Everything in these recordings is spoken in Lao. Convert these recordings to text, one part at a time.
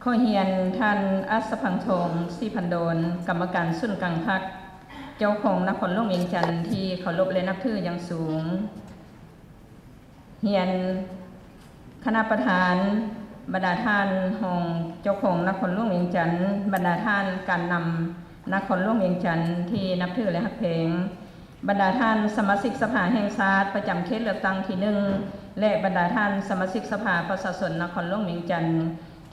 ຂໍຮຽນທ່ານ ອັດສະພັງທອງ ສີພັນດອນ ກຳມະການສູນກາງພັກ ເຈົ້າຄອງນະຄອນຫຼວງວຽງຈັນ ທີ່ເຄົາລົບ ແລະ ນັບຖືຢ່າງສູງ. ຮຽນຄະນະປະທານ, ບັນດາທ່ານຮອງເຈົ້າຄອງນະຄອນຫຼວງວຽງຈັນ, ບັນດາທ່ານການນຳນະຄອນຫຼວງວຽງຈັນທີ່ນັບຖື ແລະ ຮັກແພງ, ບັນດາທ່ານສະມາຊິກສະພາແຫ່ງຊາດປະຈຳເຂດເລືອກຕັ້ງທີໜຶ່ງ ແລະ ບັນດາທ່ານສະມາຊິກສະພາປະຊາຊົນນະຄອນຫຼວງວຽງຈັນ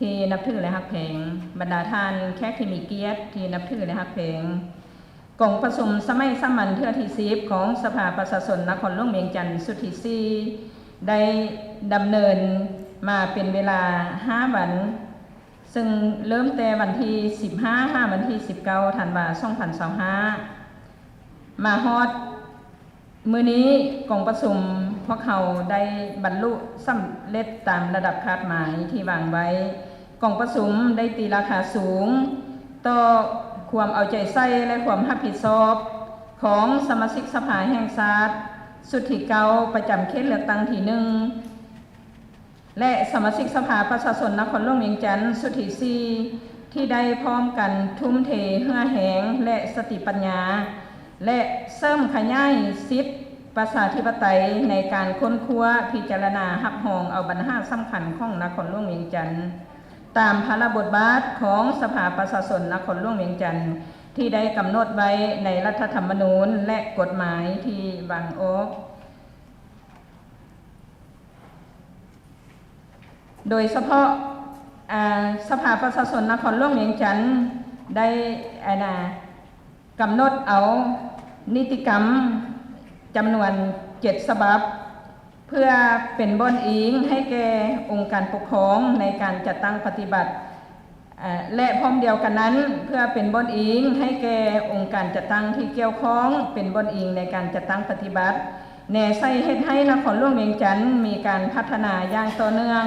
ທີ່ນັບຖື ແລະ ຮັກແພງ, ບັນດາທ່ານແຂກທີ່ມີກຽດທີ່ນັບຖື ແລະ ຮັກແພງ. ກອງປະຊຸມສະໄໝສາມັນເທື່ອທີສິບຂອງສະພາປະຊາຊົນນະຄອນຫຼວງວຽງຈັນຊຸດທີສີ່ໄດ້ດຳເນີນມາເປັນເວລາຫ້າວັນ, ເຊິ່ງເລີ່ມແຕ່ວັນທີສິບຫ້າ ຫາວັນທີສິບເກົ້າ ທັນວາ ສອງພັນຊາວຫ້າ ມາຮອດມື້ນີ້ ກອງປະຊຸມພວກເຮົາໄດ້ບັນລຸສຳເລັດຕາມລະດັບຄາດໝາຍທີ່ວາງໄວ້. ກອງປະຊຸມໄດ້ຕີລາຄາສູງຕໍ່ຄວາມເອົາໃຈໃສ່ ແລະ ຄວາມຮັບຜິດຊອບຂອງສະມາຊິກສະພາແຫ່ງຊາດຊຸດທີເກົ້າ ປະຈຳເຂດເລືອກຕັ້ງທີໜຶ່ງ ແລະ ສະມາຊິກສະພາປະຊາຊົນນະຄອນຫຼວງວຽງຈັນຊຸດທີສີ່ ທີ່ໄດ້ພ້ອມກັນທຸ່ມເທເຫື່ອແຮງ ແລະ ສະຕິປັນຍາ ແລະ ເສີມຂະຫຍາຍສິດປະຊາທິປະໄຕໃນການຄົ້ນຄວ້າ, ພິຈາລະນາ, ຮັບຮອງເອົາບັນຫາສຳຄັນຂອງນະຄອນຫຼວງວຽງຈັນ ຕາມພາລະບົດບາດຂອງສະພາປະຊາຊົນນະຄອນຫຼວງວຽງຈັນ ທີ່ໄດ້ກຳນົດໄວ້ໃນລັດຖະທຳມະນູນ ແລະ ກົດໝາຍທີ່ວາງອອກ. ໂດຍສະເພາະ ອາ ສະພາປະຊາຊົນນະຄອນຫຼວງວຽງຈັນໄດ້ ອາ ນາ ກຳນົດເອົານິຕິກຳຈຳນວນເຈັດສະບັບ ເພື່ອເປັນບ່ອນອີງໃຫ້ແກ່ອົງການປົກຄອງໃນການຈັດຕັ້ງປະຕິບັດ ແລະ ພ້ອມດຽວກັນນັ້ນ ເພື່ອເປັນບ່ອນອີງໃຫ້ແກ່ອົງການຈັດຕັ້ງທີ່ກ່ຽວຂ້ອງ ເປັນບ່ອນອີງໃນການຈັດຕັ້ງປະຕິບັດ, ແນໃສ່ເຮັດໃຫ້ນະຄອນຫຼວງວຽງຈັນມີການພັດທະນາຢ່າງຕໍ່ເນື່ອງ,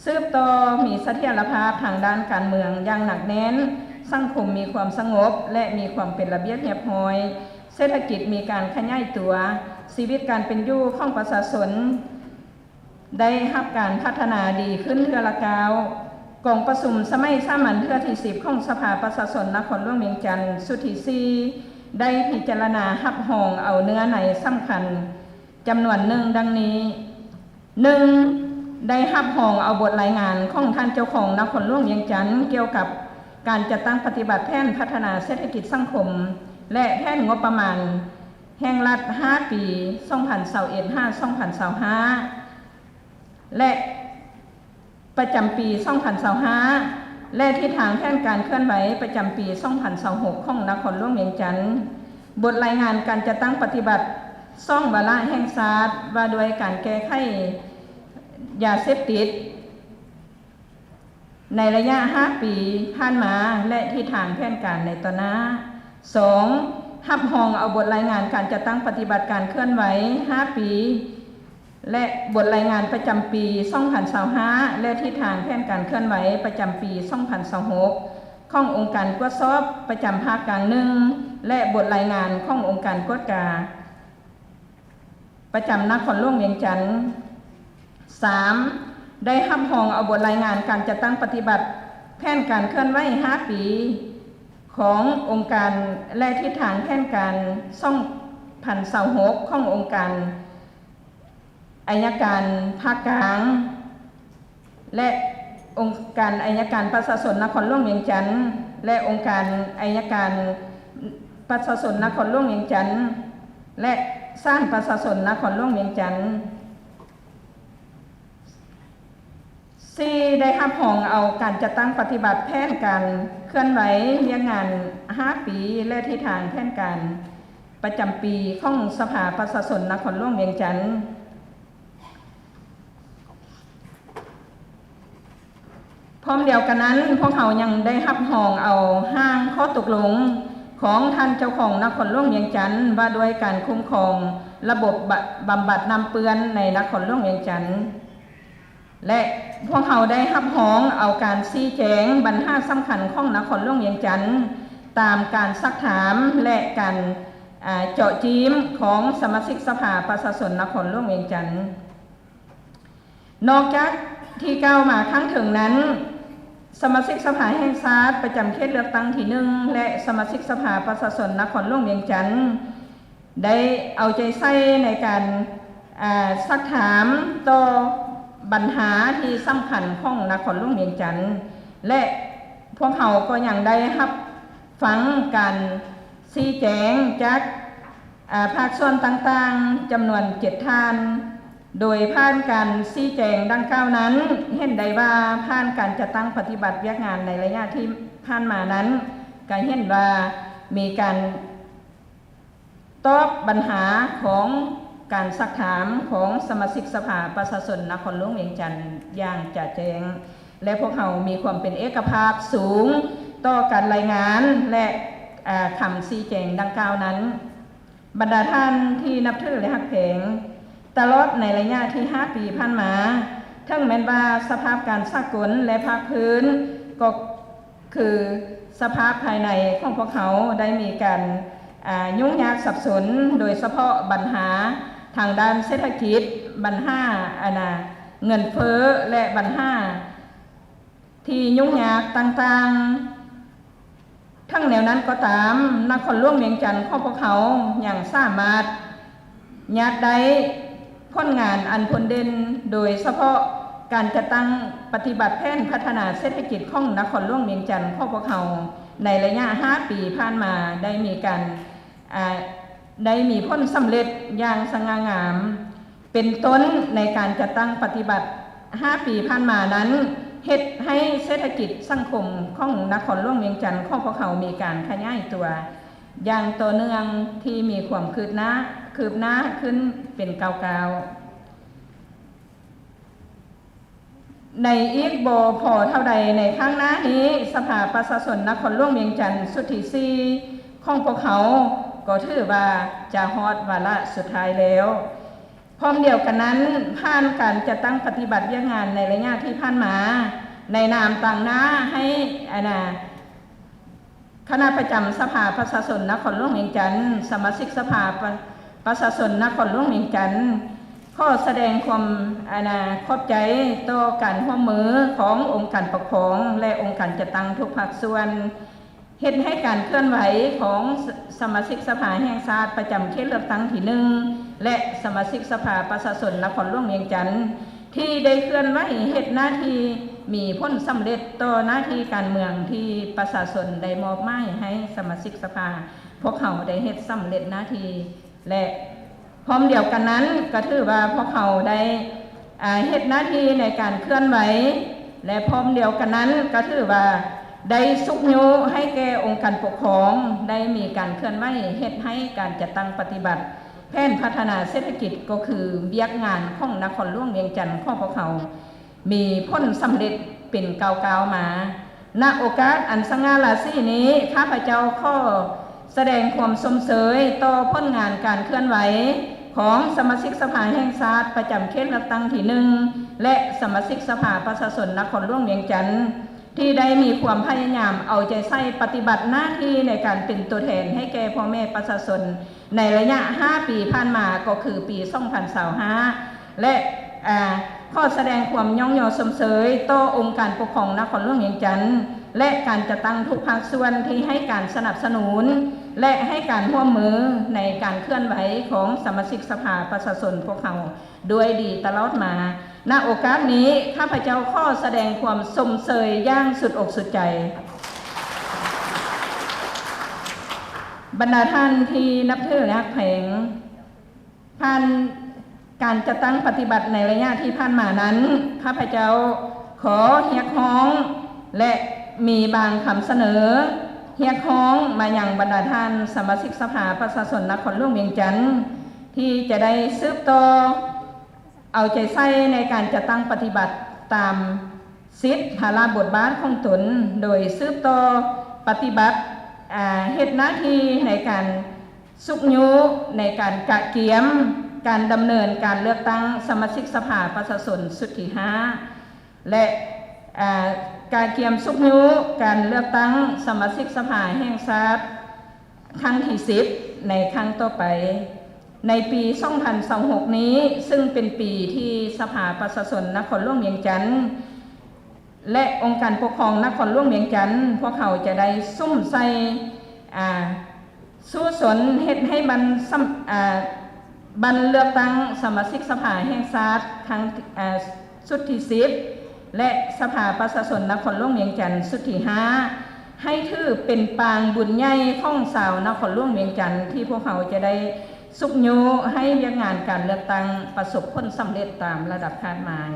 ສືບຕໍ່ມີສະຖຽນລະພາບທາງດ້ານການເມືອງຢ່າງໜັກແໜ້ນ, ສັງຄົມມີຄວາມສະຫງົບ ແລະ ມີຄວາມເປັນລະບຽບຮຽບຮ້ອຍ, ເສດຖະກິດມີການຂະຫຍາຍຕົວ, ຊີວິດການເປັນຢູ່ຂອງປະຊາຊົນ ໄດ້ຮັບການພັດທະນາດີຂຶ້ນເທື່ອລະກ້າວ. ກອງປະຊຸມສະໄໝສາມັນເທື່ອທີສິບຂອງສະພາປະຊາຊົນນະຄອນຫຼວງວຽງຈັນຊຸດທີສີ່ ໄດ້ພິຈາລະນາຮັບຮອງເອົາເນື້ອໃນສຳຄັນຈຳນວນໜຶ່ງດັ່ງນີ້. ໜຶ່ງ, ໄດ້ຮັບຮອງເອົາບົດລາຍງານຂອງທ່ານເຈົ້າຄອງນະຄອນຫຼວງວຽງຈັນ ກ່ຽວກັບການຈັດຕັ້ງປະຕິບັດແຜນພັດທະນາເສດຖະກິດສັງຄົມ ແລະ ແຜນງົບປະມານ ແຫ່ງລັດຫ້າປີ ສອງພັນຊາວເອັດ ຫາ ສອງພັນຊາວຫ້າ ແລະ ປະຈຳປີ ສອງພັນຊາວຫ້າ ແລະ ທິດທາງແຜນການເຄື່ອນໄຫວປະຈຳປີ ສອງພັນຊາວຫົກ ຂອງນະຄອນຫຼວງວຽງຈັນ, ບົດລາຍງານການຈັດຕັ້ງປະຕິບັດສອງວາລະແຫ່ງຊາດ ວ່າດ້ວຍການແກ້ໄຂຢາເສບຕິດ ໃນໄລຍະຫ້າປີຜ່ານມາ ແລະ ທິດທາງແຜນການໃນຕໍ່ໜ້າ. ສອງ, ຮັບຮອງເອົາບົດລາຍງານການຈັດຕັ້ງປະຕິບັດການເຄື່ອນໄຫວຫ້າປີ ແລະ ບົດລາຍງານປະຈຳປີ ສອງພັນຊາວຫ້າ ແລະ ທິດທາງແຜນການເຄື່ອນໄຫວປະຈຳປີ ສອງພັນຊາວຫົກ ຂອງອົງການກວດສອບປະຈຳພາກກາງໜຶ່ງ ແລະ ບົດລາຍງານຂອງອົງການກວດກາ ປະຈຳນະຄອນຫຼວງວຽງຈັນ. ສາມ, ໄດ້ຮັບຮອງເອົາບົດລາຍງານການຈັດຕັ້ງປະຕິບັດແຜນການເຄື່ອນໄຫວຫ້າປີຂອງອົງການ ແລະ ທິດທາງແຜນການ ສອງພັນຊາວຫົກ ຂອງອົງການໄອຍະການພາກກາງ ແລະ ອົງການໄອຍະການປະຊາຊົນນະຄອນຫຼວງວຽງຈັນ ແລະ ອົງການໄອຍະການປະຊາຊົນນະຄອນຫຼວງວຽງຈັນ ແລະ ສານປະຊາຊົນນະຄອນຫຼວງວຽງຈັນ. ສີ່, ໄດ້ຮັບຮອງເອົາການຈັດຕັ້ງປະຕິບັດແຜນການເຄື່ອນໄຫວວຽກງານຫ້າປີ ແລະ ທິດທາງແຜນການປະຈຳປີຂອງສະພາປະຊາຊົນນະຄອນຫຼວງວຽງຈັນ. ພ້ອມດຽວກັນນັ້ນ, ພວກເຮົາຍັງໄດ້ຮັບຮອງເອົາຮ່າງຂໍ້ຕົກລົງຂອງທ່ານເຈົ້າຄອງນະຄອນຫຼວງວຽງຈັນ ວ່າດ້ວຍການຄຸ້ມຄອງລະບົບບະ ບຳບັດນ້ຳເປື້ອນໃນນະຄອນຫຼວງວຽງຈັນ ແລະ ພວກເຮົາໄດ້ຮັບຮອງເອົາການຊີ້ແຈງບັນຫາສຳຄັນຂອງນະຄອນຫຼວງວຽງຈັນ ຕາມການຊັກຖາມ ແລະ ການ ອາ ເຈາະຈີມຂອງສະມາຊິກສະພາປະຊາຊົນນະຄອນຫຼວງວຽງຈັນ. ນອກຈາກທີ່ກ່າວມາຂ້າງເທິງນັ້ນ, ສະມາຊິກສະພາແຫ່ງຊາດປະຈຳເຂດເລືອກຕັ້ງທີໜຶ່ງ ແລະ ສະມາຊິກສະພາປະຊາຊົນນະຄອນຫຼວງວຽງຈັນ ໄດ້ເອົາໃຈໃສ່ໃນການ ອາ ຊັກຖາມຕໍ່ບັນຫາທີ່ສຳຄັນຂອງນະຄອນຫຼວງວຽງຈັນ ແລະ ພວກເຮົາກໍຍັງໄດ້ຮັບຟັງການຊີ້ແຈງຈາກ ອາ ພາກສ່ວນຕ່າງໆ ຈຳນວນເຈັດທ່ານ. ໂດຍຜ່ານການຊີ້ແຈງດັ່ງກ່າວນັ້ນ ເຫັນໄດ້ວ່າຜ່ານການຈັດຕັ້ງປະຕິບັດວຽກງານໃນໄລຍະທີ່ຜ່ານມານັ້ນ ກໍເຫັນວ່າມີການຕອບບັນຫາຂອງການຊັກຖາມຂອງສະມາຊິກສະພາປະຊາຊົນນະຄອນຫຼວງວຽງຈັນຢ່າງຈະແຈ້ງ ແລະ ພວກເຮົາມີຄວາມເປັນເອກະພາບສູງຕໍ່ການລາຍງານ ແລະ ອາ ຄຳຊີ້ແຈງດັ່ງກ່າວນັ້ນ. ບັນດາທ່ານທີ່ນັບຖື ແລະ ຮັກແພງ, ຕະຫຼອດໃນໄລຍະທີ່ຫ້າປີຜ່ານມາ, ເຖິງແມ່ນວ່າສະພາບການສາກົນ ແລະ ພາກພື້ນ ກໍຄືສະພາບພາຍໃນຂອງພວກເຮົາໄດ້ມີການ ອາ ຫຍຸ້ງຍາກສັບສົນ, ໂດຍສະເພາະບັນຫາທາງດ້ານເສດຖະກິດ, ບັນຫາ ອາ ນາ ເງິນເຟີ້ ແລະ ບັນຫາ ທີ່ຫຍຸ້ງຍາກຕ່າງໆ. ທັງແນວນັ້ນກໍຕາມ, ນະຄອນຫຼວງວຽງຈັນຂອງພວກເຮົາຍັງສາມາດຍາດໄດ້ຜົນງານອັນພົ້ນເດັ່ນ, ໂດຍສະເພາະການຈັດຕັ້ງປະຕິບັດແຜນພັດທະນາເສດຖະກິດຂອງນະຄອນຫຼວງວຽງຈັນຂອງພວກເຮົາໃນໄລຍະຫ້າປີຜ່ານມາໄດ້ມີການ ອາ ໄດ້ມີຜົນສຳເລັດຢ່າງສະຫງ່າງາມ. ເປັນຕົ້ນ, ໃນການຈັດຕັ້ງປະຕິບັດຫ້າປີຜ່ານມານັ້ນ ເຮັດໃຫ້ເສດຖະກິດສັງຄົມຂອງນະຄອນຫຼວງວຽງຈັນຂອງພວກເຮົາມີການຂະຫຍາຍຕົວຢ່າງຕໍ່ເນື່ອງ ທີ່ມີຄວາມຄືບໜ້າ, ຄືບໜ້າຂຶ້ນເປັນກ້າວໆ. ໃນອີກບໍ່ພໍເທົ່າໃດໃນຂ້າງໜ້ານີ້, ສະພາປະຊາຊົນນະຄອນຫຼວງວຽງຈັນຊຸດທີສີ່ຂອງພວກເຮົາ ກໍຖືວ່າຈະຮອດວາລະສຸດທ້າຍແລ້ວ. ພ້ອມດຽວກັນນັ້ນ, ຜ່ານການຈັດຕັ້ງປະຕິບັດວຽກງານໃນໄລຍະທີ່ຜ່ານມາ, ໃນນາມຕາງໜ້າໃຫ້ ອາ ນາ ຄະນະປະຈຳສະພາປະຊາຊົນນະຄອນຫຼວງວຽງຈັນ, ສະມາຊິກສະພາປະ ປະຊາຊົນນະຄອນຫຼວງວຽງຈັນ ຂໍສະແດງຄວາມ ອາ ນາ ຂອບໃຈຕໍ່ການຮ່ວມມືຂອງອົງການປົກຄອງ ແລະ ອົງການຈັດຕັ້ງທຸກພາກສ່ວນ, ເຮັດໃຫ້ການເຄື່ອນໄຫວຂອງ ສະ ສະມາຊິກສະພາແຫ່ງຊາດປະຈຳເຂດເລືອກຕັ້ງທີໜຶ່ງ ແລະ ສະມາຊິກສະພາປະຊາຊົນນະຄອນຫຼວງວຽງຈັນ ທີ່ໄດ້ເຄື່ອນໄຫວເຮັດໜ້າທີ່ ມີຜົນສຳເລັດຕໍ່ໜ້າທີ່ການເມືອງທີ່ປະຊາຊົນໄດ້ມອບໝາຍໃຫ້ສະມາຊິກສະພາພວກເຮົາໄດ້ເຮັດສຳເລັດໜ້າທີ່ ແລະ ພ້ອມດຽວກັນນັ້ນກໍຖືວ່າພວກເຮົາໄດ້ ອາ ເຮັດໜ້າທີ່ໃນການເຄື່ອນໄຫວ ແລະ ພ້ອມດຽວກັນນັ້ນກໍຖືວ່າໄດ້ຊຸກຍູ້ໃຫ້ແກ່ອົງການປົກຄອງໄດ້ມີການເຄື່ອນໄຫວເຮັດໃຫ້ການຈັດຕັ້ງປະຕິບັດ ແຜນພັດທະນາເສດຖະກິດ ກໍຄືວຽກງານຂອງນະຄອນຫຼວງວຽງຈັນຂອງພວກເຮົາ ມີຜົນສຳເລັດເປັນກ້າວໆມາ. ນະໂອກາດອັນສະຫງ່າລາສີນີ້, ຂ້າພະເຈົ້າຂໍສະແດງຄວາມຊົມເຊີຍຕໍ່ຜົນງານການເຄື່ອນໄຫວຂອງສະມາຊິກສະພາແຫ່ງຊາດປະຈຳເຂດເລືອກຕັ້ງທີໜຶ່ງ ແລະ ສະມາຊິກສະພາປະຊາຊົນນະຄອນຫຼວງວຽງຈັນ ທີ່ໄດ້ມີຄວາມພະຍາຍາມເອົາໃຈໃສ່ປະຕິບັດໜ້າທີ່ໃນການເປັນຕົວແທນໃຫ້ແກ່ພໍ່ແມ່ປະຊາຊົນໃນໄລຍະຫ້າປີຜ່ານມາ ກໍຄືປີສອງພັນຊາວຫ້າ ແລະ ອາ ຂໍສະແດງຄວາມຍ້ອງຍໍຊົມເຊີຍຕໍ່ອົງການປົກຄອງນະຄອນຫຼວງວຽງຈັນ ແລະ ການຈັດຕັ້ງທຸກພາກສ່ວນທີ່ໃຫ້ການສະໜັບສະໜູນ ແລະ ໃຫ້ການຮ່ວມມືໃນການເຄື່ອນໄຫວຂອງສະມາຊິກສະພາປະຊາຊົນພວກເຮົາ ດ້ວຍດີຕະຫຼອດມາ. ນະໂອກາດນີ້, ຂ້າພະເຈົ້າຂໍສະແດງຄວາມຊົມເຊີຍຢ່າງສຸດອົກສຸດໃຈ. ບັນດາທ່ານທີ່ນັບຖື ແລະ ຮັກແພງ, ຜ່ານການຈັດຕັ້ງປະຕິບັດໃນໄລຍະທີ່ຜ່ານມານັ້ນ, ຂ້າພະເຈົ້າຂໍຮຽກຮ້ອງ ແລະ ມີບາງຄຳສະເໜີຮຽກຮ້ອງມາຍັງບັນດາທ່ານສະມາຊິກສະພາປະຊາຊົນນະຄອນຫຼວງວຽງຈັນ ທີ່ຈະໄດ້ສືບຕໍ່ ເອົາໃຈໃສ່ໃນການຈັດຕັ້ງປະຕິບັດຕາມສິດພາລະບົດບາດຂອງຕົນ, ໂດຍສືບຕໍ່ປະຕິບັດ ອາ ເຮັດໜ້າທີ່ໃນການຊຸກຍູ້ໃນການກະກຽມການດຳເນີນການເລືອກຕັ້ງສະມາຊິກສະພາປະຊາຊົນຊຸດທີຫ້າ ແລະ ອາ ກະກຽມຊຸກຍູ້ການເລືອກຕັ້ງສະມາຊິກສະພາແຫ່ງຊາດ ຄັ້ງທີສິບ ໃນຄັ້ງຕໍ່ໄປ ໃນປີສອງພັນຊາວຫົກນີ້, ຊຶ່ງເປັນປີທີ່ສະພາປະຊາຊົນນະຄອນຫຼວງວຽງຈັນ ແລະ ອົງການປົກຄອງນະຄອນຫຼວງວຽງຈັນ, ພວກເຮົາຈະໄດ້ສຸມໃສ່ ອາ ສູ້ຊົນເຮັດໃຫ້ບັນ ສຳ ອາ ບັນເລືອກຕັ້ງສະມາຊິກສະພາແຫ່ງຊາດຄັ້ງ ອາ ຊຸດທີສິບ ແລະ ສະພາປະຊາຊົນນະຄອນຫຼວງວຽງຈັນຊຸດທີຫ້າ ໃຫ້ຖືເປັນປາງບຸນໃຫຍ່ຂອງຊາວນະຄອນຫຼວງວຽງຈັນ ທີ່ພວກເຮົາຈະໄດ້ຊຸກຍູ້ໃຫ້ວຽກງານການເລືອກຕັ້ງປະສົບຜົນສຳເລັດຕາມລະດັບຄາດໝາຍ.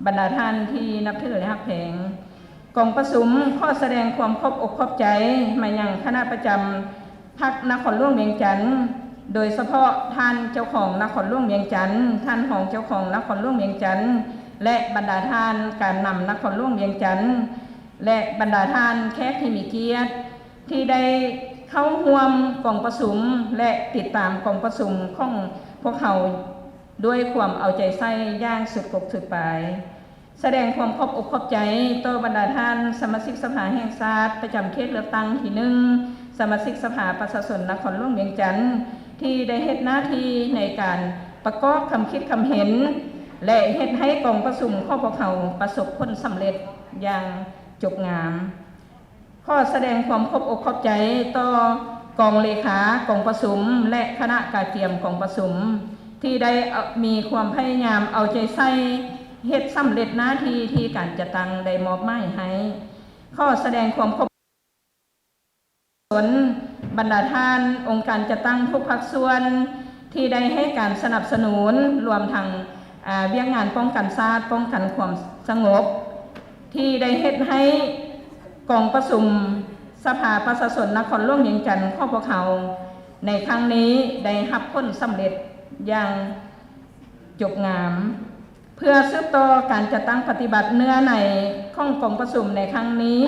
ບັນດາທ່ານທີ່ນັບຖື ແລະ ຮັກແພງ, ກອງປະຊຸມຂໍສະແດງຄວາມຂອບອົກຂອບໃຈມາຍັງຄະນະປະຈຳພັກນະຄອນຫຼວງວຽງຈັນ, ໂດຍສະເພາະທ່ານເຈົ້າຄອງນະຄອນຫຼວງວຽງຈັນ, ທ່ານຮອງເຈົ້າຄອງນະຄອນຫຼວງວຽງຈັນ ແລະ ບັນດາທ່ານການນຳນະຄອນຫຼວງວຽງຈັນ ແລະ ບັນດາທ່ານແຂກທີ່ມີກຽດ ທີ່ໄດ້ເຂົ້າຮ່ວມກອງປະຊຸມ ແລະ ຕິດຕາມກອງປະຊຸມຂອງພວກເຮົາດ້ວຍຄວາມເອົາໃຈໃສ່ຢ່າງສຸດກົກສຸດປາຍ. ສະແດງຄວາມຂອບອົກຂອບໃຈຕໍ່ບັນດາທ່ານສະມາຊິກສະພາແຫ່ງຊາດປະຈຳເຂດເລືອກຕັ້ງທີໜຶ່ງ, ສະມາຊິກສະພາປະຊາຊົນນະຄອນຫຼວງວຽງຈັນ ທີ່ໄດ້ເຮັດໜ້າທີ່ໃນການປະກອບຄຳຄິດຄຳເຫັນ ແລະ ເຮັດໃຫ້ກອງປະຊຸມຂອງພວກເຮົາປະສົບຜົນສຳເລັດຢ່າງຈົບງາມ. ຂໍສະແດງຄວາມຂອບອົກຂອບໃຈຕໍ່ກອງເລຂາກອງປະຊຸມ ແລະ ຄະນະກະກຽມກອງປະຊຸມ ທີ່ໄດ້ ເອີ ມີຄວາມພະຍາຍາມເອົາໃຈໃສ່ເຮັດສຳເລັດໜ້າທີ່ທີ່ການຈັດຕັ້ງໄດ້ມອບໝາຍໃຫ້. ຂໍສະແດງຄວາມຂອບ ບັນດາທ່ານອົງການຈັດຕັ້ງທຸກພາກສ່ວນ ທີ່ໄດ້ໃຫ້ການສະໜັບສະໜູນ, ລວມທັງ ອາ ວຽກງານປ້ອງກັນຊາດ, ປ້ອງກັນຄວາມສະຫງົບ ທີ່ໄດ້ເຮັດໃຫ້ກອງປະຊຸມສະພາປະຊາຊົນນະຄອນຫຼວງວຽງຈັນຂອງພວກເຮົາໃນຄັ້ງນີ້ໄດ້ຮັບຜົນສຳເລັດຢ່າງຈົບງາມ. ເພື່ອສືບຕໍ່ການຈັດຕັ້ງປະຕິບັດເນື້ອໃນຂອງກອງປະຊຸມໃນຄັ້ງນີ້,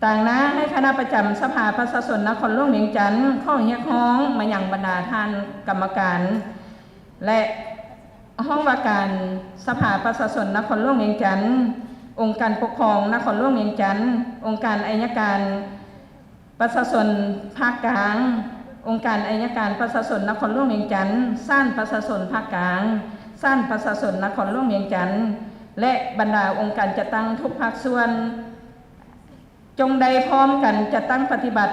ຕາງໜ້າໃຫ້ຄະນະປະຈຳສະພາປະຊາຊົນນະຄອນຫຼວງວຽງຈັນ ຂໍຮຽກຮ້ອງມາຍັງບັນດາທ່ານກຳມະການ ແລະ ຫ້ອງວ່າການສະພາປະຊາຊົນນະຄອນຫຼວງວຽງຈັນ, ອົງການປົກຄອງນະຄອນຫຼວງວຽງຈັນ, ອົງການໄອຍະການປະຊາຊົນພາກກາງ, ອົງການໄອຍະການປະຊາຊົນນະຄອນຫຼວງວຽງຈັນ, ສານປະຊາຊົນພາກກາງ, ສານປະຊາຊົນນະຄອນຫຼວງວຽງຈັນ ແລະ ບັນດາອົງການຈັດຕັ້ງທຸກພາກສ່ວນ ຈົ່ງໄດ້ພ້ອມກັນຈັດຕັ້ງປະຕິບັດ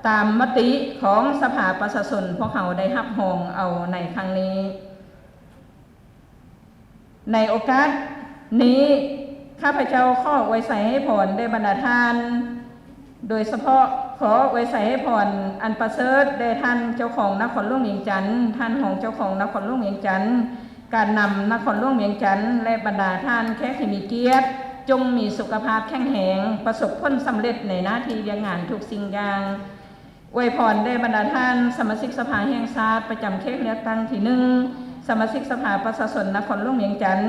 ຕາມມະຕິຂອງສະພາປະຊາຊົນພວກເຮົາໄດ້ຮັບຮອງເອົາໃນຄັ້ງນີ້. ໃນໂອກາດນີ້ ຂ້າພະເຈົ້າຂໍອວຍໄຊໃຫ້ພອນແດ່ບັນດາທ່ານ, ໂດຍສະເພາະຂໍອວຍໄຊໃຫ້ພອນອັນປະເສີດແດ່ທ່ານເຈົ້າຄອງນະຄອນຫຼວງວຽງຈັນ, ທ່ານຮອງເຈົ້າຄອງນະຄອນຫຼວງວຽງຈັນ, ການນຳນະຄອນຫຼວງວຽງຈັນ ແລະ ບັນດາທ່ານແຂກທີ່ມີກຽດ, ຈົ່ງມີສຸຂະພາບແຂງແຮງ, ປະສົບຜົນສຳເລັດໃນໜ້າທີ່ວຽກງານທຸກສິ່ງຢ່າງ. ອວຍພອນແດ່ບັນດາທ່ານສະມາຊິກສະພາແຫ່ງຊາດປະຈຳເຂດເລືອກຕັ້ງທີໜຶ່ງ, ສະມາຊິກສະພາປະຊາຊົນນະຄອນຫຼວງວຽງຈັນ,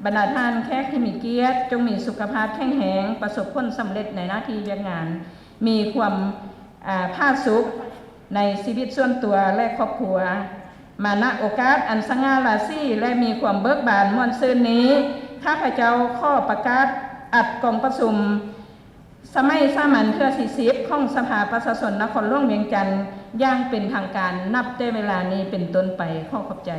ບັນດາທ່ານແຂກທີ່ມີກຽດ, ຈົ່ງມີສຸຂະພາບແຂງແຮງ, ປະສົບຜົນສຳເລັດໃນໜ້າທີ່ວຽກງານ, ມີຄວາມ ອາ ຜາສຸກໃນຊີວິດສ່ວນຕົວ ແລະ ຄອບຄົວ. ມາ ນະ ໂອກາດອັນສະຫງ່າລາສີ ແລະ ມີຄວາມເບີກບານມ່ວນຊື່ນນີ້, ຂ້າພະເຈົ້າຂໍປະກາດອັດກອງປະຊຸມສະໄໝສາມັນເທື່ອທີສິບ ຂອງສະພາປະຊາຊົນນະຄອນຫຼວງວຽງຈັນ ຢ່າງເປັນທາງການ ນັບແຕ່ເວລານີ້ເປັນຕົ້ນໄປ. ຂໍຂອບໃຈ.